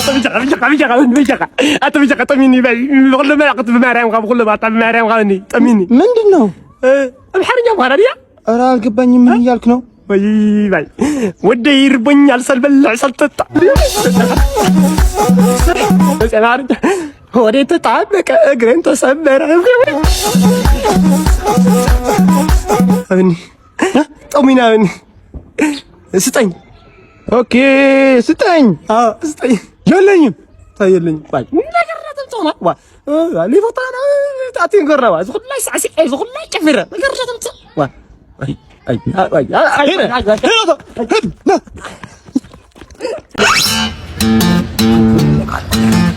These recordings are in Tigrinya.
ብጃኻ፣ ብጃኻ፣ ብጃኻ፣ ብጃኻ፣ ኣቶ ብጃኻ፣ ጠሚኒ በይ። ብኹሉ መላእኽቲ ብማርያም ካብ ብኹሉ ባታ ብማርያም ካብ እኒ ጠሚኒ። ምንድን ነው? እ፣ ኣምሓርኛ ምዃና ድያ? ኧረ አልገባኝም። ምን እያልክ ነው? ወይ ባይ። ወደ ይርቦኛል ሰልበልዕ ሰልጠጣ። ወደ ተጣበቀ እግሬን ተሰበረ። እብኒ። ጠሙና እብኒ። ስጠኝ። ኦኬ፣ ስጠኝ። አዎ፣ ስጠኝ። የለኝም። ታይ የለኝም። ባይ። ነገር ተምጾና። ዋ። ሊፎታ ጣቲን ገረባ። ዝኹላይ ሳዕሲዐ፣ ዝኹላይ ጨፊረ። ነገር ተምጾ። ዋ። ኣይ፣ ኣይ፣ ኣይ፣ ኣይ፣ ኣይ፣ ኣይ፣ ኣይ፣ ሄድ፣ ና።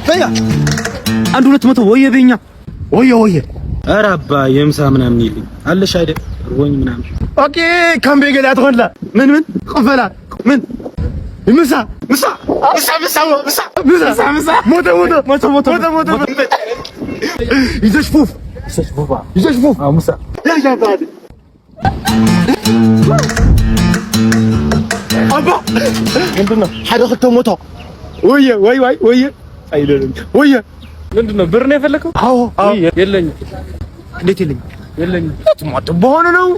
በያ። አንድ ሁለት መቶ ወየ በኛ። ወየ፣ ወየ። ኧረ አባ የምሳ ምናምን የለኝ። አለሽ አይደል? እርቦኝ ምናምን። ኦኬ፣ ካምቤ ገላ ትኾንላ። ምን፣ ምን? ቅፈላ። ምን? ምሳ፣ ምሳ፣ ምሳ፣ ምሳ፣ ምሳ፣ ምሳ፣ ምሳ። ሞተ፣ ሞተ። ሞተ፣ ሞተ። ሞተ፣ ሞተ። ይዘሽ ፉፍ። ይዘሽ ፉፍ። ይዘሽ ፉፍ። አዎ፣ ምሳ። ያ፣ ያ፣ ያ። አባ ምንድን ነው? ሓደ ክልተ ሞቶ። ወየ፣ ወይ፣ ወይ፣ ወየ። አይደለም። ወየ። ምንድን ነው? ብር ነው የፈለከው? አዎ፣ አዎ። ውይ፣ የለኝም። እንዴት የለኝም? የለኝም። የትሞት በሆነ ነው።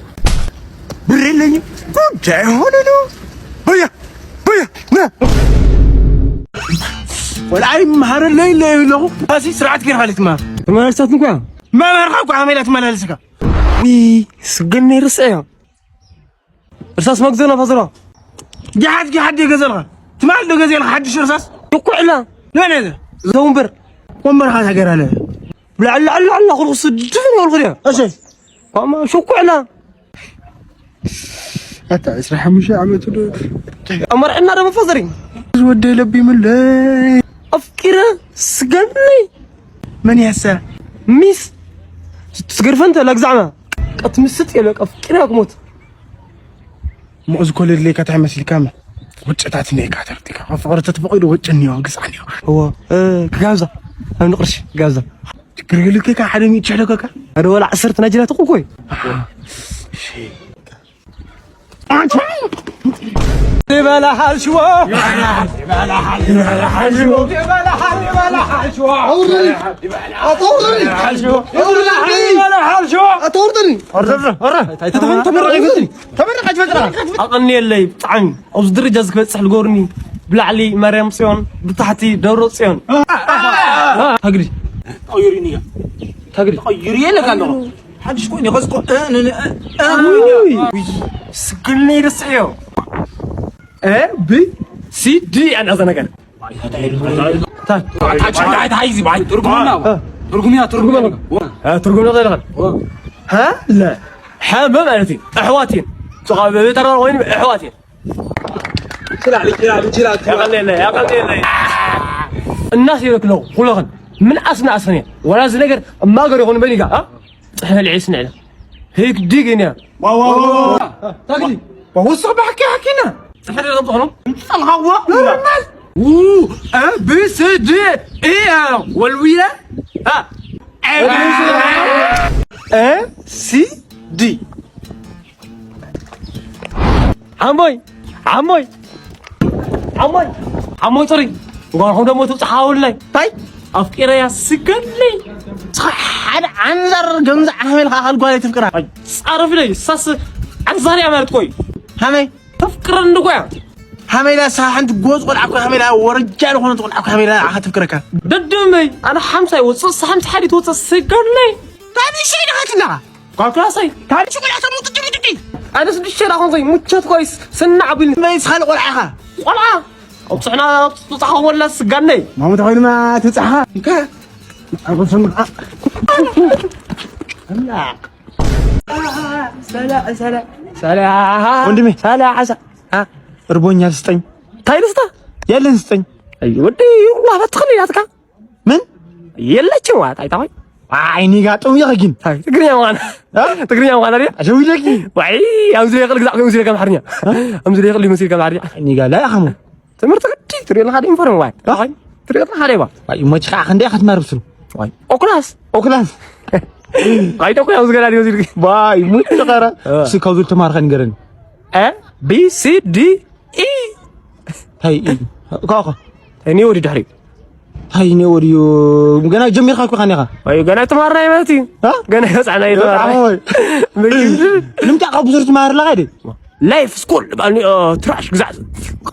ብር የለኝም። ጉዳይ ሆነ ነው። ወየ፣ ወየ፣ ና። ወላ ኣይመሃረለይ ለይ ኣለኹ። ኣሲ ስርዓት ጌርካ ልትመሃር። ተመላልሳት እንኳ። መምህርካ እኮ ኣመይ ኢላ ትመላለስካ። ውይ፣ ስገነይ ርስዐዮ። እርሳስ መግዘና ፈዝራ። ጃሓት ጃሓት ዶ ገዘልካ? ትማል ዶ ገዘልካ ሓድሽ እርሳስ? ሽኩዕላ። ነነ። እዛ ወንበር። ወንበርካ ተገራለ። ብላዕላ፣ ላዕላ፣ ላዕላ፣ ኩሉ ስድፍ ነው ያልኩት ያ። እሺ። ኳማ ሽኩዕላ። ኣታ ዕስራ ሓሙሽተ ዓመቱ ዶ? ኣመርዕና ዶ መፈዘሪ? ወደ ለቢ ምለ። ኣፍቂረ ስገኒ። መን ያሳ? ሚስ። ትስገርፈን ተለግዛዕና። ቀትምስጥ የለ ኣፍቂረ ክሞት። ሙዝ ኮለል ለካ ታይ መስልካ? ወጨታት ነካ ተርቲካ። ፍቅር ተትፈቂዱ ወጨን ይዋ ግዛን ይዋ። እዎ፣ እ፣ ክጋብዛ። ኣብ ንቅርሽ ክጋብዛ። ችግር የለካ፣ ሓደ ሚእቲ ሽሕ ለካ። ሓደ ወላ ዓሰርተ ናጅላ ትቁ ኮይ። ይበላሃል ሽዎ። ይበላሃል፣ ይበላሃል ሽዎ። ኣውርደኒ። ኣውርደኒ። ይበላሃል ሽዎ። ኣውርደኒ። ኣውርደኒ። ኣውርደኒ። ተመረቅ ይፈጥሪ። ተመረቅ ይፈጥራ። ኣቐንየለይ ብጣዕሚ። ኣብዚ ደረጃ እዚ ክበጽሕ ልገብርኒ። ብላዕሊ ማርያም ጽዮን፣ ብታሕቲ ደብረ ጽዮን። ተግዲ። ተቐይሩኒ እያ። ተግዲ። ተቐይሩ የለካ ኣለኹ። ሓድሽ ኮይኑ ይኸዝቆ፣ እ፣ ን፣ ን፣ እ፣ እ፣ ውይ። ውይ፣ ስግልኒ ደስ እዮ። ኤ፣ ቢ፣ ሲ፣ ዲ፣ ኣና ዘ ነገር። ታይ? ታይ፣ ታይ፣ ታይ፣ ታይ፣ ታይ፣ ትርጉምና። እ። ትርጉምና፣ ትርጉምና። እ፣ ትርጉምና እንታይ ይልካል? ሀ፣ ለ፣ ሐመ ማለት እዩ። ኣሕዋት እየን። ጽኻ ብጠራር ወይም ኣሕዋት እየን። ችላል፣ ችላል፣ ችላል፣ ችላል። ያቀልየለ፣ ያቀልየለ። እናስ ይበክለው፣ ሁለኽን። ምን ኣስና ኣስፈን እየ። ወላ እዚ ነገር እማገር ይኹን በሊጋ፣ አ? ጽሕፈ ልዒ ስንዕለ። ህግ ዲግ እያ። ዋ፣ ዋ፣ ዋ፣ ዋ። ታግዲ። ወስኽ ብሓቂ ሓቂና። ጽሕፈ ልዒ ጽሑፍ። እንጸልኻዎ። ኖርማል። ው፣ አ፣ ቢ፣ ሲ፣ ዲ፣ ኢ፣ አ፣ ወልዊለ። አ። አ፣ ሲ፣ ዲ። ዓሞይ፣ ዓሞይ፣ ዓሞይ፣ ዓሞይ፣ ጽሪ። ጓልኹም ደሞ ትብጽሓውለይ። ታይ? ኣፍቂረያ ስገለይ። ሓደ ዓንዛር ገምዛ ዓመል ኻኻል ጓል ትፍቅራ። ኣይ፣ ጻረፍለይ፣ ሳስ ዓንዛርያ ማለት ቆይ። ሃመይ? ተፍቅረን እንድጓያ። ሃመይላ ሳ ሓንቲ ጎዝ ቆልዓ እኮ ሃመይላ ወረጃ ዝኾነት ቆልዓ እኮ ሃመይላ ኣኻ ትፍቅረካ። ደድመይ፣ ኣነ ሓምሳ ይወጽእ፣ ሳ ሓምሳ ሓደ ትወጽእ ስገለይ። ታዲያ ሸይ ደኻትና? ኳልኩላሰይ። ታዲያ ሽጉላ ሰሙ ጥጭ ጥጭ። ኣነ ስድሽተ ዳኹም ዘይ ሙቸት ኮይስ ስናዕ ቢል። መይስ ኻል ቆልዓኻ? ቆልዓ። ኣብ ጽሕና ትጻኻ ወላ ስጋነይ። ማሙ ተኾይኑማ ትጻኻ። እንካ። ኣብ ጽሕና። ኣላ። ሰላ፣ ሰላ፣ ሰላ። ወንድሜ። ሰላ፣ ዓሳ። አ፣ እርቦኛል ስጠኝ። ታይ ልስታ? የለን ስጠኝ። ኣይ፣ ወዲ ይኹላ ፈትኽን ኢላትካ። ምን? የለችም ዋት፣ ኣይታወይ። ኣይ፣ ኒጋ ጥም ይኸጊን። ኣይ፣ ትግርኛ ምዃና። እ? ትግርኛ ምዃና ድያ? ኣሸው ይለኪ። ዋይ፣ ኣብዚ ይኽእል ግዛዕ፣ ኣብዚ ይኽእል ኣምሓርኛ። እ? ኣብዚ ይኽእል ይመስል ከም ኣምሓርኛ። ኒጋ ላይ ኣኸሙ። ትምህርቲ ግዲ ትሪኦ ኣለኻ ዶ ዩኒፎርም ዋይ? እ? ዋይ፣ ትሪኦ ኣለኻ ዶ ዋይ? ዋይ፣ ሞች ከዓ ክንደይ ኢኻ ትመርብ ስሉ? ዋይ፣ ኦክላስ። ኦክላስ። ዋይ፣ ደኮ ኣብዚ ገና ዲዮ ዝልኪ። ዋይ፣ ሙት ተኸረ። እ። እሱ ካብ ዝብል ተማርኸ ንገረኒ። ኤ፣ ቢ፣ ሲ፣ ዲ፣ ኢ። ታይ ኢ? እኮ፣ እኮ። እኔ ወዲ ድሕሪ። ታይ ነው ወዲዩ? ገና ጀሚርካ እኮ ኻኒኻ። ወይ ገና ተማርና ይመት እዩ። አ? ገና ይወጻና ይወጣ ይተማርና። ወይ? ምግብ ንምንታይ ካብ ብዙር ትማር ኣለኻ ዲ? ላይፍ ስኩል ባኒ ትራሽ ግዛዕ።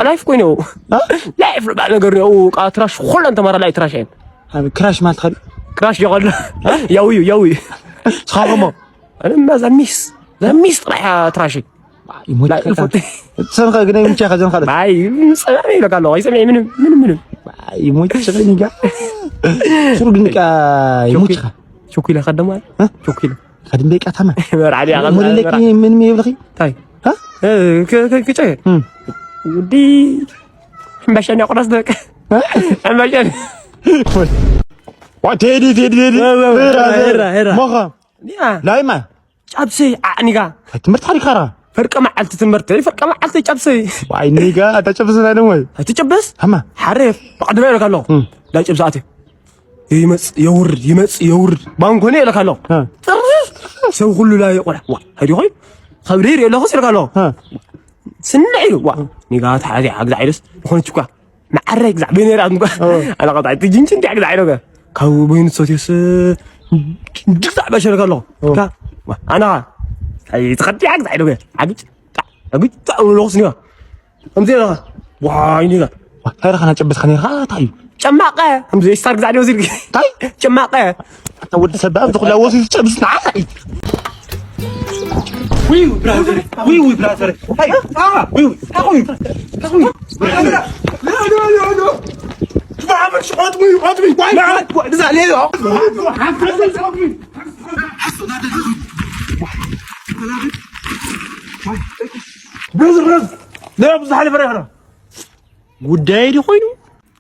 ላይፍ ኮይኑ። አ? ላይፍ ባል ነገር ነው። ቃ ትራሽ ኹለን ተማራ ላይ ትራሽ። ክራሽ ማለት ኸዲ? ክራሽ ይቆል። ያው እዩ፣ ያው እዩ። ስኻኹሞ? ኣነ ማዛ ሚስ። ዛ ሚስ ጥራሕ ትራሽ። ይሞት ላ፣ ከታ። ሰንኸ ግን ይምቻ ከዘን ኸደ። ኣይ፣ ሰማይ ይለካ ኣለኹ። ኣይሰማይ ምንም፣ ምንም፣ ምንም። ይሞት ሸገን ይጋ። ስሩ ግን ቃ ይሞት ካ። ሾኪለ ከደማ። እ? ሾኪለ። ከድም ደቂቃ ታማ። መርዓ ዲያ ከዛ መርዓ። ምንም ይብልኺ? ታይ። እ? እ፣ ከ-፣ ከ-፣ ክጨ። እም። ውዲ ሕምባሻን ያቆራስ ደቅ። እ? ሕምባሻን። ዋ፣ ቴዲ፣ ቴዲ፣ ቴዲ። ዋ፣ ዋ፣ ዋ። ሄራ፣ ሄራ፣ ሄራ፣ ሄራ። ሞኻ። ያ። ላይማ። ጨብሰይ፣ ዓዕኒጋ። ትምህርቲ ሓሪኻራ? ፈርቀ መዓልቲ ትምህርቲ፣ ፈርቀ መዓልቲ ጨብሰይ። ዋይ፣ ኒጋ፣ ኣታ ጨብስ ናይ ደሞይ። ኣይትጨብስ? ሃማ። ሓሬፍ፣ ብቐድመ ኢለካ ኣለኹ። እም። ዳይ ጨብስ ኣትየ። ይመጽእ፣ የውርድ፣ ይመጽእ፣ የውርድ። ባንኮኒ ኢለካ ኣለኹ። እ። ጥርፍ! ሰብ ኩሉ ላይ ይቆልዕ። ዋ፣ ሃዲ ኾይ? ከብደ ይርኢ ኣለኹ ኢለካ ኣለኹ። እ። ስንዕ ኢሉ፣ ዋ፣ ኒጋ ተሓዚ፣ ሓግዛ ዓይደስ፣ ዝኾነች እኳ። መዓረይ ግዛዕ በይነይ ርኣት ምኳ። ኦ። ኣነ ቐጣ፣ እቲ ጅንጅን እንታይ ግዛዕ ኢሎከ? ካብ በይኑ ትሰትዮስ፣ ግዛዕ በሸለከ ኣለኹ። ኦ። ካ፣ ኣነ ኸ፣ ኣይ፣ ትኸዲ ግዛዕ ኢሎከ? ዓግጭ፣ ጣዕ፣ ዓግጭ፣ ጣዕ፣ ኣለኹ ስኒኻ። ከምዚ ኢለኻ። ዋይ፣ ኒኻ። ዋ፣ እንታይ ኢኻ ናጨበስካ ነይርካ? እንታይ እዩ? ጨማቐ። ከምዚ ስታር ግዛዕ ዲዮ ዝብል። እንታይ? ጨማቐ። ኣታ ወዲ ሰብ፣ ኣብዚ ኩላ ወሲ ዝጨብስ ንዓኻ እዩ። ዊው ብራዘር፣ ዊው ብራዘር። ሃይ፣ አ፣ ዊው፣ ዊው። ብራዘር፣ ብራዘር። لا، ብዙሕ ዝሓለፈ ርኢኻ። ጉዳይ ድዩ ኮይኑ?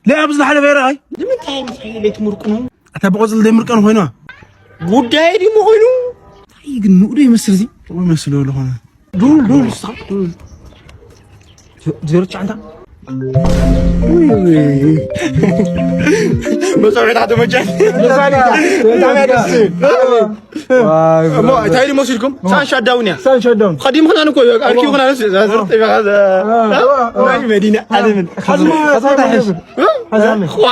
لا፣ ብዙሕ ዝሓለፈ ርኢኻ። ንምንታይ ምሳይ ለይትምርቅኑ? ኣታ ብቆጽሊ ዘይምርቀን ኮይና። ጉዳይ ድዩ ኮይኑ? እንታይ ግን ንኡ ዶ ይመስል እዚ? ጥሩ ይመስል ኣለኹ። ዱል፣ ዱል፣ እስኻ ዱል። ዜሮ ትሽዓንታ። ውይ፣ ውይ። መጸውዒታ ተመቸ። መጸውዒታ። ብጣዕሚ ደስ ዝብል። እሞ እንታይ ኢሉ መሲልኩም? ሳን ሻዳውን እያ። ሳን ሻዳውን። ቀዲም ኸናን እኮ እዩ። ኣርኪቡ ኸናን እሱ፣ እዛ ዝርጥ ይበኻ፣ እዛ፣ እ፣ እ፣ እ። ናይ መዲና ዓለምን። ሓዝማ፣ ሓዝማ፣ ሓዝማ። እ? ሓዝማ። ዋ፣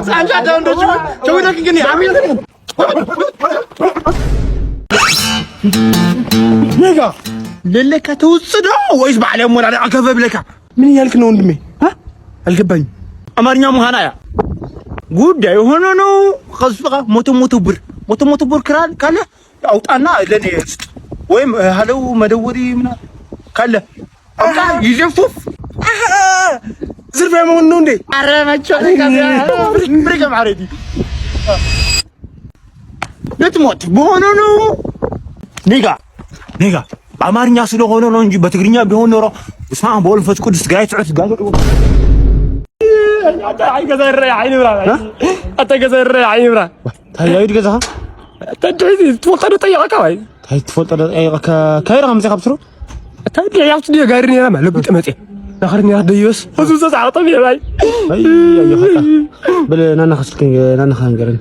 ሳን ሻዳውን ዶ ችው፣ ችው ደግ ግን፣ ዓሚል ግን። ኔጋ፣ ለለካ ተውጽእ ዶ ወይስ ባዕለይ ሞላዳ ኣከፈ ብለካ? ምን እያልክ ነው ወንድሜ? አ? አልገባኝም። አማርኛ ሙሃና ያ ጉዳይ ሆኖ ነው። ከስፍቃ ሞቶ ሞቶ ብር፣ ሞቶ ሞቶ ብር ክራል ካለ አውጣና ለኔ ስጥ። ወይም ሀለው መደወሪ ምና ካለ አውጣ። ይዘፉፍ። አሃ፣ ዝርፊያ መሆን ነው እንዴ? አረ መቼ ብሬክ፣ ብሬክ ማረዲ። ልትሞት በሆነ ነው። ኔጋ፣ ኔጋ፣ በአማርኛ ስለሆነ ነው እንጂ በትግርኛ ቢሆን ኖሮ፣ በስመ አብ ወወልድ ወመንፈስ ቅዱስ፣ ጋይ ትዑት፣ ጋይ ትዑት። ኣታ፣ ኣይ፣ ገዛ ይረአ፣ ዓይኒ ብራ። እ? ኣታ፣ ገዛ ይረአ፣ ዓይኒ ብራ። እንታይ፣ ኣይ፣ ገዛኻ? ኣታ፣ ድሕሪ ትፈልጦ ዶ ጠይቐካ፣ ባይ? እንታይ ትፈልጦ ዶ ጠይቐካ? ካይራ ከምዚ ካብ ስሩ? ኣታ፣ ድሕሪ ኣብቲ ድዮ ጋሪ ነይራ፣ ማለት፣ ለቢጠ መፅየ። ናኸር ነይራ ደዮስ፣ ህዝቡ ዝተፃዕጠ ብየ፣ ባይ። ኣይ፣ ኣይ፣ ኣይ፣ በለ፣ ናናኻ ስልኪ፣ ናናኻ ንገረኒ።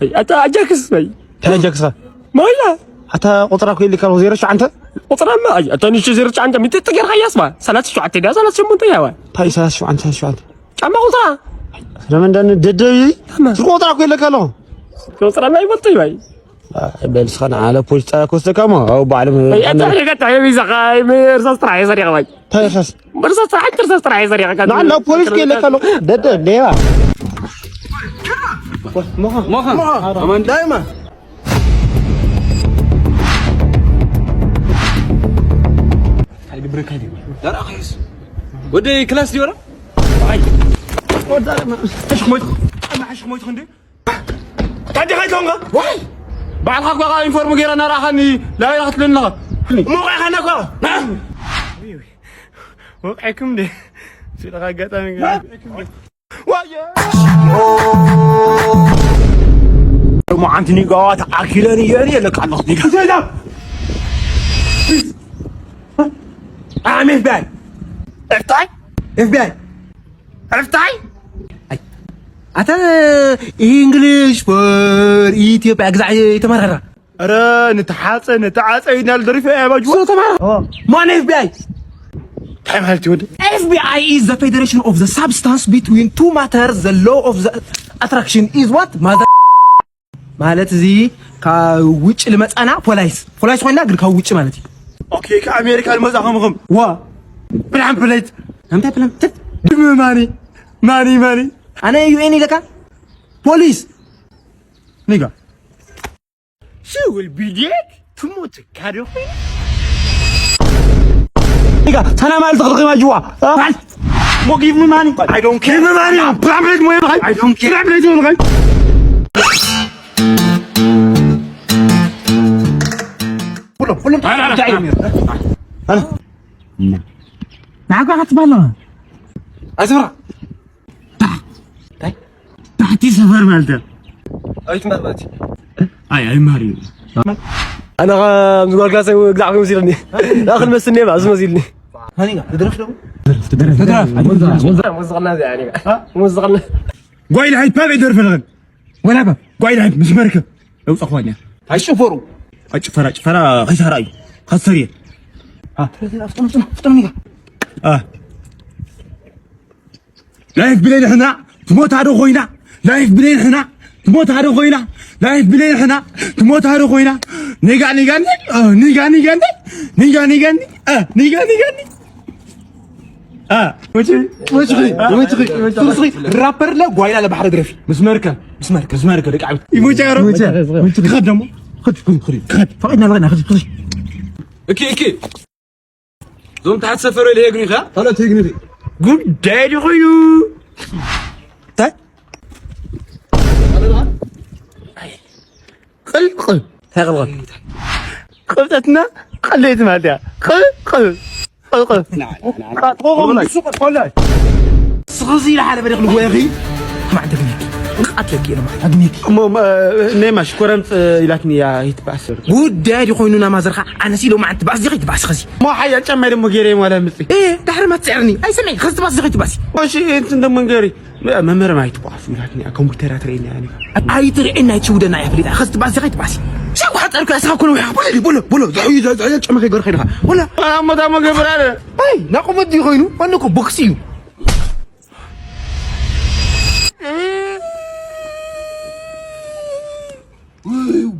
ኣይ፣ ኣታ፣ ኣጃክስ፣ ባይ። እንታይ ኣጃክስኻ? ማይላ። ኣታ ቁጽራ እኮ የለካ፣ ዜሮ ትሽዓተ? ቁጽራማ፣ ኣይ፣ ኣታ ንእሽቶ ዜሮ ትሽዓተ፣ ሚጥጥ ጌርካያስ ባ፣ ሰላሳ ትሽዓተ ድያ፣ ሰላሳ ሸሞንተ እያ ባ። ታይ ሰላሳ ትሽዓተ፣ ሰላሳ ትሽዓተ? ጫማ ቁጽራ። ስለመንዳን ደደቢ? ጫማ። ስልኪ ቁጽራ እኮ የለካ ኣለኹ። ቁጽራማ ይፈልጥ እዩ ባይ። ኣይ፣ በል እስኻ ንዓ ለፖሊስ ጣብያ ክወስደካ እሞ፣ ኣብኡ ባዕሎም ኣይ፣ ኣታ ሪጋ ጣብያ ቢዛኻ፣ እርሳስ ጥራሕ እየ ሰሪቐ ባይ። ታይ እርሳስ? እርሳስ ጥራሕ፣ እርሳስ ጥራሕ እየ ሰሪቐ። ንዓ ለፖሊስ ከይለካ ኣለኹ። ደደብ፣ ሌባ። ሞኻ። ሞኻ። ሞኻ። ኣማን ዳይማ። ካይዲ ብሬክ ካይዲ። ዳራ ኸይስ። ወደ ክላስ ዲዮራ? ኣይ። ወደ ዳይማ። ሕሽ ሞይት። ኣማ ሕሽ ሞይት ክንዲ። ታዲያ ካይቶንጋ? ዋይ። ባዕልኻ እኳ ዩኒፎርም ገይረ እናረኣኻኒ ላይላ ክትብለኒ ኣለኻ። ሞቕ ኢኻ እኮ። ወቃይኩም ዲ። ሲልኻ ኣጋጣሚ ገይረ። ዋየ። ሞዓንቲ ኒጋዋ ተኣኪለን እየን የለካ ኣለኹ ኒጋ። ኣም ኤፍ ቢ ኣይ። ኤፍ ቢ ኣይ? ኤፍ ቢ ኣይ? ዕፍታይ? ኣይ፣ ኣታ ኢንግሊሽ ፎር ኢትዮጵያ ግዛዕ የተማርኸራ? ኧረ ንተሓፀ፣ ንተዓፀ ይናል ደሪፈ እያ ባጅዋ። ሶ ተማር-፣ ኦ። ማን ኤፍ ቢ ኣይ? እንታይ ማለት እዩ ወዲ? F B I is the federation of the substance between two matter, the law of the attraction is what? Mother ማለት እዚ ካብ ውጭ ልመጻና ፖላይስ ፖላይስ ኮይና ግን ካብ ውጭ ማለት እዩ። ኦኬ ከኣሜሪካ ልመጻ ከምኹም ዋ ብልሓን ፕሌት እንታይ ፕሌት ማኒ ማኒ ማኒ ኣነ ዩ ኤን ኢለካ ፖሊስ ኒጋ She will be dead ትሞት ካዶ ኮይና ኒጋ ሰላም ኣልተኽልኺ ማጅዋ Mo give me money. I don't care. Give me money. Problem mo yun. I don't care. Problem mo yun. Pulo, pulo. Ano, ano, ano? Ano? Nakakat ba na? Ay, sobra. ታሕቲ ሰፈር ማለት እዩ ኣይትመርመርቲ ኣይ ኣይማሪ ኣነ ምስ ጓል ክላሰይ ግዛዕ ኮይኑ መሲልኒ ዳኽል መስኒ ባ እዚ መሲልኒ ሃኒጋ ትድረፍ ደሞ ትድረፍ ሙዝቕና ሙዝቕና ጓይል ሃይት ባብ ይደርፍ ለኸን ወላ ባብ ጓይል ሃይት ምስ መርከብ የውፀኽዋኛ ኣይሽፈሩ ጭፈራ ጭፈራ ከይሳራ እዩ ከሰር እየ ፍጥኑ ፍጥኑ ፍጥኑ ኒጋ ላይፍ ብለይ ንሕና ትሞታ ዶ ኮይና ላይፍ ብለይ ንሕና ትሞታ ዶ ኮይና ላይፍ ብለይ ንሕና ትሞታ ዶ ኮይና ኒጋ ኒጋ ኒ ኒጋ ኒጋ ኒ ኒጋ ኒጋ ኒ ኒጋ ኒጋ ኒ ራፐር ለ ጓይላ ለባሕሪ ድረፊ ምስ መርከብ ምስ መርከብ ምስ መርከብ ደቂ ዓብት ይሞጫ ሮ ክኸድ ደሞ ክኸድ ፈቂድና ለና ክኸድ እኪ እኪ እዞም ታሕቲ ሰፈር ወይ ልሄግኒ ኸ ካልኦት ሄግኒ ጉዳይ ዲ ኮይኑ እንታይ ቅልቅል እንታይ ቅልቅል ቅብጠትና ቀለይቲ ማለት እያ ቅልቅል ቅልቅል ስኸዚ ኢላ ሓደ በደክ ልጎየኺ ማዕደግኒክ ቃትለኪ እየ ማለት ኣግኒክ እሞ ኔማ ሽኮረምፅ ኢላትኒ እያ ይትበኣስ ጉዳይ ዲ ኮይኑ ናማዘርካ ኣነሲ ሎማዓንቲ ባስ ዲኺ ትባስ ኸዚ እሞ ሓያል ጫማይ ደሞ ገይረ ዋላ ምፅእ ዳሕሪ ማትፅዕርኒ ኣይሰምዒ ኸዚ ትባስ ዲኺ ትባሲ እሺ እንትን ደሞ ንገሪ መምህር ማይ ትበኣስ ኢላትኒ እያ ኮምፒውተር ኣትርእየኒ እያ ኣይትርእየኒ ኣይትሽውደና እያ ፍሊጣ ኸዚ ትባስ ዲኺ ትባሲ ሸው ሓፀርኩ እያ ስኻ ኮነ ውያ ቦሎ ዲ ቦሎ ቦሎ ዝሕዩ ዘዝሕዮ ጨመ ከይገርኸ ኢልኻ ወላ ኣሞታ መገብር ኣለ ኣይ ናቁመት ድዩ ኮይኑ ዋንኮ ቦክሲ እዩ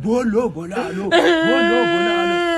ቦሎ ቦላሎ ቦሎ ቦላሎ